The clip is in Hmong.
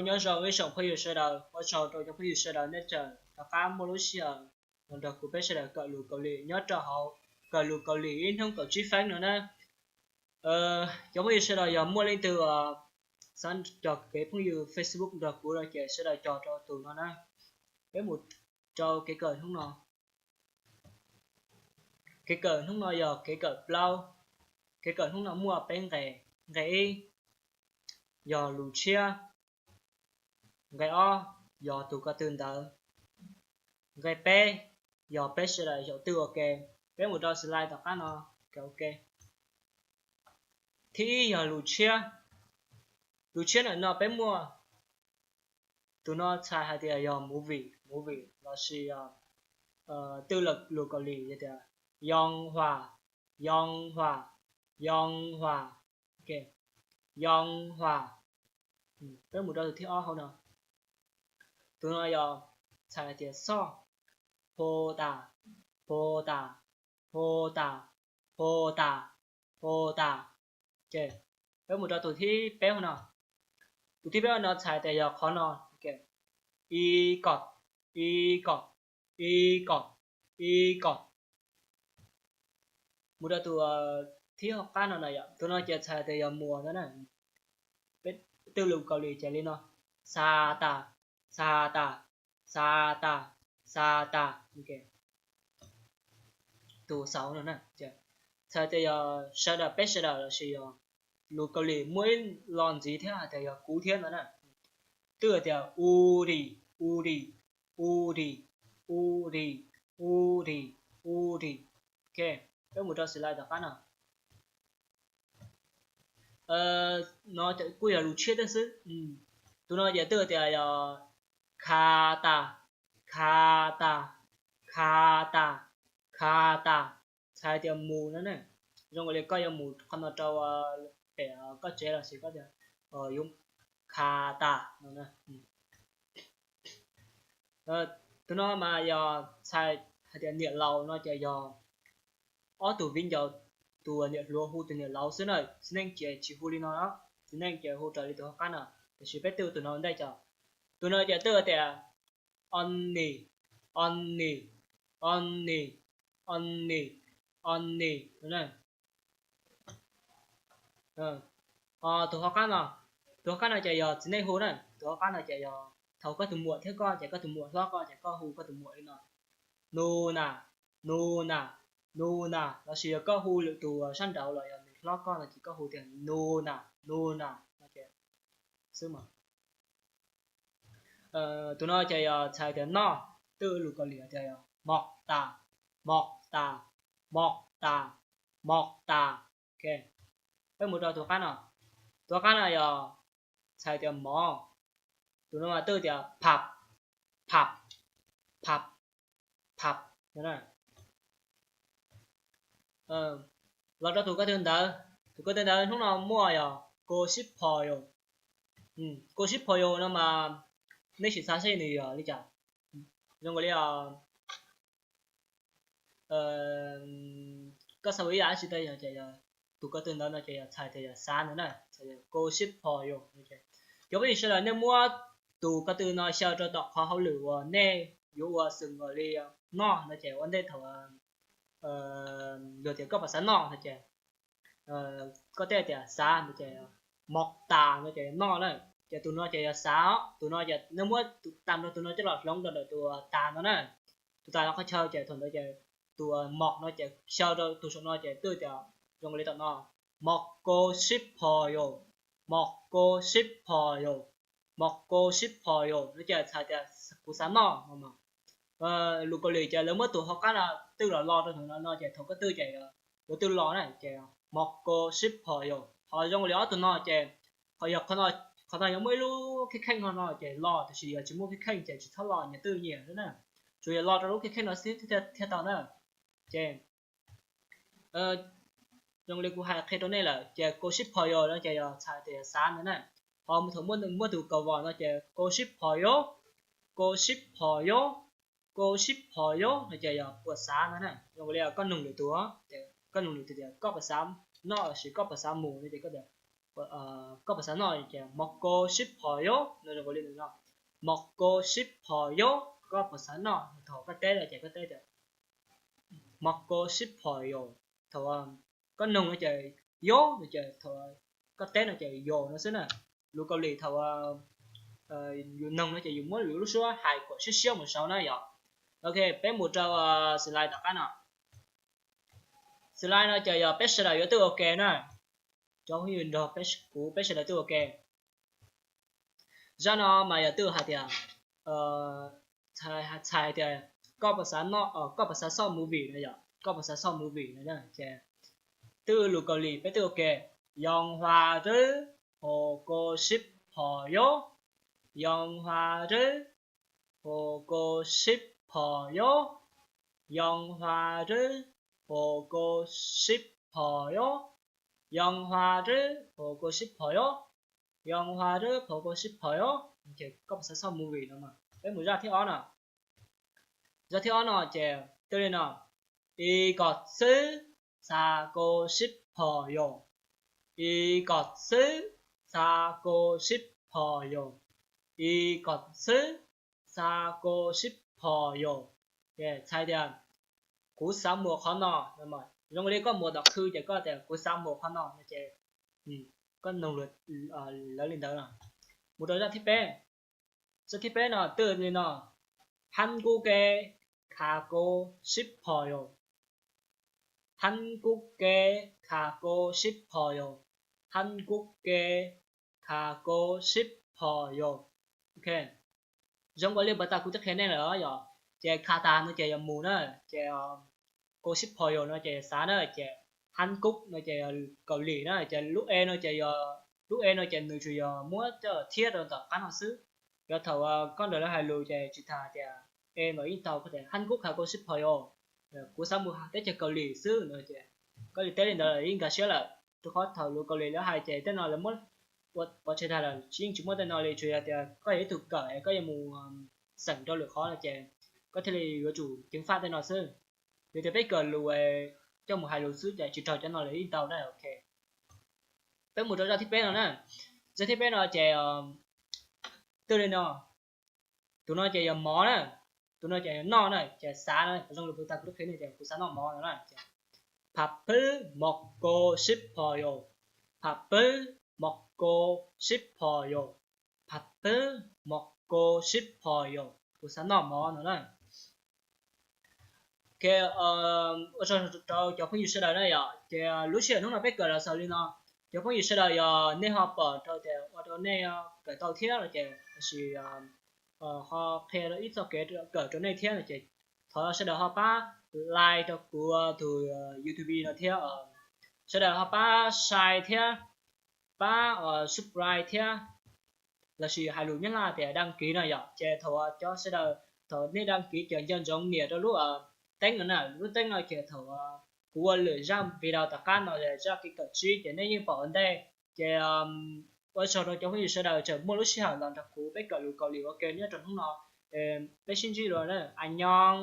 Nyob zoo ib tsoom phooj ywg sawv daws, ua tsaug rau cov phooj ywg sawv daws nej tseem rov qab muaj lub sij hawm los nrog kuv peb sawv daws kawm lus Kaus Lim nyob rau hauv kawm lus Kaus Lim ib hnub kaum tsib feeb no na. Cov phooj ywg sawv daws yog muaj leej twg xav cog kev phooj ywg Facebook nrog kuv no ces sawv daws cog rau tus no na. Peb mus rau kev kawm hnub no. Kev kawm hnub no yog kev kawm plaub. Kev kawm hnub no muaj peb nqe. Nqe ib yog lus tshiab, nqe ob yog tus ko tw ntawd, nqe peb yog peb sawv daws zaum twj ua ke. Peb mus rau slide tom qab no. Ok, thib ib yog lus tshiab. Lus tshiab ntawm no peb muaj, tus no txhais hais tias yog movie, movie lossis twj lus Kaus Lim tias 动画, 动画, 动画, 动画. Peb mus rau tus thib ob hauv no. Tus no yog txhais hais tias xoj, ポスター, ポスター, ポスター. Peb mus rau tus thib peb hauv no. Tus thib peb hauv no txhais tias yog qhov no. インカ、インカ、インカ、インカ. Mus rau tus thib hauv qab no na yom, tus no ces txhais tias yog muas no na. Peb twj lus Kaus Lim ces li no: サータ、サータ、サータ、サータ. Tus xauv no na, txhais tias yog sawv daws, peb sawv daws lossis yog lus Kaus Lim muaj ib lo ntxiv thiab hais tias yog kuv thiab no na. Twb hais tias ウリ、ウリ、ウリ、ウリ、ウリ、ウリ. Ok, peb mus rau slide tom qab no. No kuj yog lus tshiab thiab xwb. Tus no ces twb hais tias yog 肩、肩、肩、肩. Txhais tias mus no ne. Zoo li koj yuav mus qhov no rau pem koj tsev lossis koj tias yuav 肩 no. Tus no mas yog txhais hais tias niam laus no ces yog ob tug viv ncaus, tus niam hluas hu tus niam laus xwb na. Txiv neej ces tsis hu li no, txiv neej ces hu raws li tus hauv qab no, tiam sis peb twb tus no ua ntej cov. Tus no ces twb tias アンニ、アンニ、アンニ、アンニ、アンニ. Tus hauv qab no, tus hauv qab no ces yog txiv neej hu na, tus hauv qab no ces yog thaum koj tus muam thiab koj ces koj tus muam hlob koj ces koj hu koj tus muam li no: 누나, 누나, 누나. Lossis yog koj hu lwm tus sab nraud los yog nws hlob koj no ces koj hu tias 누나, 누나 no ces xwb mas. Tus no ces yog txhais tias noj, twb lus Kaus Lim tias yog 먹다, 먹다, 먹다, 먹다. Ok, peb mus rau tus qab no. Tus qab no yog txhais tias mov. Tus no mas twb tias ผัก, ผัก, ผัก, ผัก. Los rau tus ko tw ntawd. Tus ko tw ntawd hnub no muaj yog 香辛料. 香辛料 no mas nej sim xav seb nws yog li cas. Zoo li koj xav ua ib yam dab tsi tas yog ces yog tus ko tw ntawd no ces yog txhais tias yog xav ntawd na, txhais tias 香辛料. Cov phooj ywg sawv daws nej muab tus ko tw no xyaw rau tom qhov hauj lwm uas nej yuav ua xwm nkaus li noj no ces ua ntej thaum luag tias koj puas xav noj no ces koj teb tias xav no ces 食べた no ces noj na. Ces tus no ces yog xav, tus no ces nej muab tus tas rau tus no coj los hloov rau ntawm tus tas no na. Tus tas no qhov chaw ces thaum ntawd ces tus 食べた no ces xyaw rau tus saum no ces twb tias zoo li tom no: もう少しっぽいよ, もう少しっぽいよ, もう少しっぽいよ no ces txhais tias kuv xav noj no. Lus Kaus Lim ces lawv muab tus hauv qab no twb los lo rau ntawm no no ces thaum koj twb ces yuav twb lo na ces もう少しっぽいよ. Ho zoo li ob tug no ces qhov no, qhov no yuav muaj ib lub kheej kheej no no ces lo, tiam sis yog tsis muaj kheej kheej ces tsis txhob lo, nyias twb nyias xwb na. Tsuas yog lo rau lub kheej kheej no xwb thiaj tau na. Ces zoo li kuv hais qhia rau nej lawm ces 少しっぽいよ no ces yog txhais tias xav ntawd na. Ho thaum muaj tus kaus vos no ces 少しっぽいよ, 少しっぽいよ, 少しっぽいよ no ces yog puas xav ntawd na. Zoo li koj nug lwm tus, koj nug lwm tus tias koj puas xav noj lossis koj puas xav mus no ces koj tias Koj puas xav noj ces 먹고 싶어요 no zoo li no. 먹고 싶어요, koj puas xav noj? Thaum koj teb no ces koj teb tias 먹고 싶어요. Thaum koj noog no ces yo no ces thaum koj teb no ces yo no xwb na. Lus Kaus Lim thaum yus noog no ces yus muab yus lub suab hais kom siab siab mus saud na yom. Ok, peb mus rau slide tom qab no. Slide no ces yog peb sawv daws yuav twb ua ke na. Cov phooj ywg nrog kuv peb sawv daws twb ua ke. Zaj no mas yog twb hais tias, txhais tias koj puas xav noj, koj puas xav xoj movie no yom, koj puas xav xoj movie no ces twb lus Kaus Lim peb twb ua ke. 영화를 보고 싶어요. 영화를 보고 싶어요. 영화를 보고 싶어요. 영화를 보고 싶어요. 영화를 보고 싶어요. Ces koj puas xav xoj movie no mas. Peb mus zaj thib ob no. Zaj thib ob no ces twb li no. 이것을 사고 싶어요. 이것을 사고 싶어요. 이것을 사고 싶어요. Txhais tias kuv xav muas qhov no. Zoo li koj mus tom khw ces koj tias kuv xav muas qhov no no ces koj noog lawv li ntawd no. Mus rau zaj thib peb. Zaj thib peb no twb li no. 한국에 가고 싶어요. 한국에 가고 싶어요. 한국에 가고 싶어요. Ok. Zoo ua li puag ta kuv twb qhia nej lawm yom, ces 가다 no ces yog mus na, ces 가고 싶어요 no ces xav na, ces 한국 no ces Kaus Lim na, ces lub e no ces yog, lub e no ces nws tsuas yog muab coj thiab rau tom qab no xwb. Yog thaum koj nrog lawv hais lus ces tsis tas tias e mas yeej tau, koj tias 한국 가고 싶어요, kuv xav mus teb chaws Kaus Lim xwb no ces koj li teb li ntawd yeej nkag siab lawm. Rau qhov thaum lus Kaus Lim lawv hais ces tej no lawv muab pov tseg tag lawm, yeej tsis muaj tej no li, tsuas yog tias koj yog ib tug kawm es koj yuav mus xeem rau lwm qhov no ces koj thiaj li yuav tsum ceev faj tej no xwb. Yog tias peb kawm lus coj mus hais lus xwb ces tsis raug cov no lawm yeej tau na. Ok, peb mus rau zaj thib peb no na. Zaj thib peb no ces twb li no. Tus no ces yog mov na, tus no ces yog noj na, ces xav na, zoo li puag ta kuv twb qhia nej tias kuv xav noj mov no na. 밥을 먹고 싶어요. 밥을 먹고 싶어요. 밥을 먹고 싶어요. Kuv xav noj mov no na. Ok, ua tsaug rau cov phooj ywg sawv daws na yom, ces lub sij hawm hnub no peb kawm los xaus li no. Cov phooj ywg sawv daws yog nej ho pom rau tias ua rau nej kawm tau thiab no ces lossis ho qhia ib txoj kev kawm rau nej thiab no ces thov sawv daws ho pab like rau kuv tus YouTube no thiab, sawv daws ho pab share thiab, pab subscribe thiab, lossis hais lus Nyab Laj tias đăng ký no yom. Ces thaum cov sawv daws thaum nej đăng ký ces nco ntsoov nias rau lub teeb no na, lub teeb no ces thaum kuv ua lwm zaj video tom qab no zaj kev kawm tsib ces nej yeej pom ua ntej. Ces ua tsaug rau cov phooj ywg sawv daws tseem muaj lub sij hawm los nrog kuv peb kawm lus Kaus Lim ua ke nyob rau hnub no. Peb sib ntsib dua na, annyong.